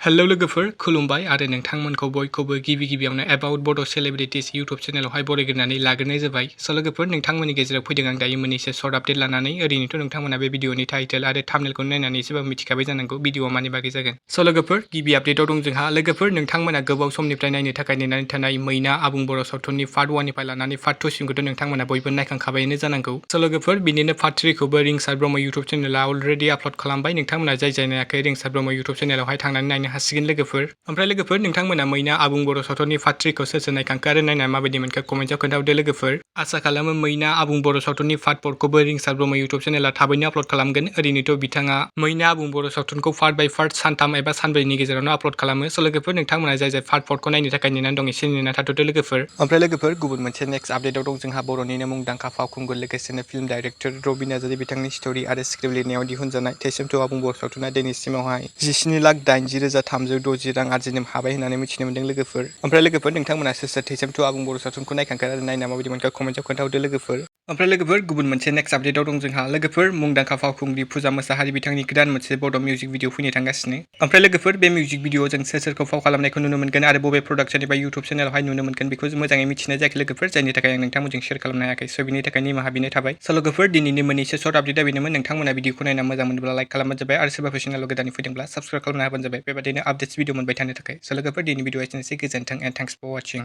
Hello लोगोफोर खुलुमबाय आरो नोंथांमोनखौ बयखौबो गिबियावनो एबाउट बड' सेलेब्रिटिस इउटुब चेनेलावहाय बरायग्रोनानै लाग्रोनाय जाबाय। स' लोगोफोर नोंथांमोननि गेजेराव फैदों आं दायो मोननैसो सर्ट आपडेट लानानै। ओरैनोथ' नोंथांमोना बे भिडिअनि टाइटेल आरो थाम्बनेलखौ नायनानै एसेबाबो मिथिखाबाय जानांगौ भिडिअआ मानि बागै जागोन। स' लोगोफोर गिबि आपडेटआव दं जोंहा लोगोफोर नोंथांमोना गोबाव समनिफ्राय नायनो थाखाय नेनानै थानाय मैना आबुं बर' सावथुननि पार्ट 1 निफ्राय लानानै पार्ट 2 सिमखौथ' नोंथांमोना बयबो नायखांखाबायानो जानांगौ। स' लोगोफोर बिनिनो पार्ट 3 खौबो रिंसार ब्रह्म इउटुब चेनेला अलरेडि आपल'ड खालामबाय। नोंथांमोना जाय नायाखै रिंसार ब्रह्म इउटुब चेनेलावहाय थांनानै नायनो हासिगोन लोगोफोर। ओमफ्राय लोगोफोर नोंथांमोना मैना आबुं बर' सावथुननि पार्ट 3 खौ सोर नायखांखो आरो नायना माबायदि मोनखो कमेन्टआव खोन्थाहरदो लोगोफोर। आसा खालामो मैना आबुं बर' सावथुननि पार्ट 4 खौबो रिंसार ब्रह्म इउटुब चेनेला थाबैनो आपल'ड खालामगोन। ओरैनोथ' बिथाङा मैना आबुं बर' सावथुनखौ पार्ट बाय पार्ट सानथाम एबा सानब्रैनि गेजेरावनो आपल'ड खालामो। स' लोगोफोर नोंथांमोना जाय पार्ट 4 खौ नायनो थाखाय नेनानै दं एसे नेना थाथ'दो लोगोफोर। ओमफ्राय लोगोफोर गुबुन मोनसे नेक्स्ट आपडेटआव दं जोंहा बर'निनो मुंदांखा फावखुंगुर लोगोसेनो फिल्म डाइरेक्टर रबि नार्जारि बिथांनि स्ट'रि आरो स्क्रिप्ट लिरनायाव दिहुनजानाय थैसोमथौ आबुं बर' सावथुना दिनैसिमावहाय 17,80,360 रां आरजिनो हाबाय होननानै मिथिनो मोनदों लोगोफोर। ओमफ्राय लोगोफोर नोंथांमोना सोर थैसोमथौ आबुं बर' सावथुनखौ नायखांखो आरो नायना माबायदि मोनखो कमेन्टआव खोन्थाहरदो लोगोफोर। ओमफ्राय लोगोफोर गुबुन मोनसे नेक्स्ट आपडेटआव दं जोंहा लोगोफोर मुंदांखा फावखुंग्रि फुजा मोसाहारि बिथांनि गोदान मोनसे बड' मिउजिक भिडिअ फैनो थांगासिनो। ओमफ्राय लोगोफोर बे मिउजिक भिडिअआव जों सोरखौ फाव खालामनायखौ नुनो मोनगोन आरो बबे प्रडाक्सन एबा इउटुब चेनेलावहाय नुनो मोनगोन बेखौ मोजाङै मिथिनाय जायाखै लोगोफोर, जायनि थाखाय आं नोंथांमोनजों शेयार खालामनो हायाखै। स' बिनि थाखाय निमाहा बिनाय थाबाय। स' लोगोफोर दिनैनि मोननैसो सर्ट आपडेटआ बेनोमोन। नोंथांमोना भिडिअखौ नायना मोजां मोनोब्ला लाइक खालामबानो जाबाय आरो सोरबाफोर चेनेलाव गोदानै फैदोंब्ला साबस्क्राइब खालामना होबानो जाबाय। बेबायदिनो आपडेट्स भिडिअ मोनबाय थानो थाखाय। स' लोगोफोर दिनैनि भिडिअआ एसेनोसै, गोजोन्थों एन्ड थेंक्स फर वाचिं।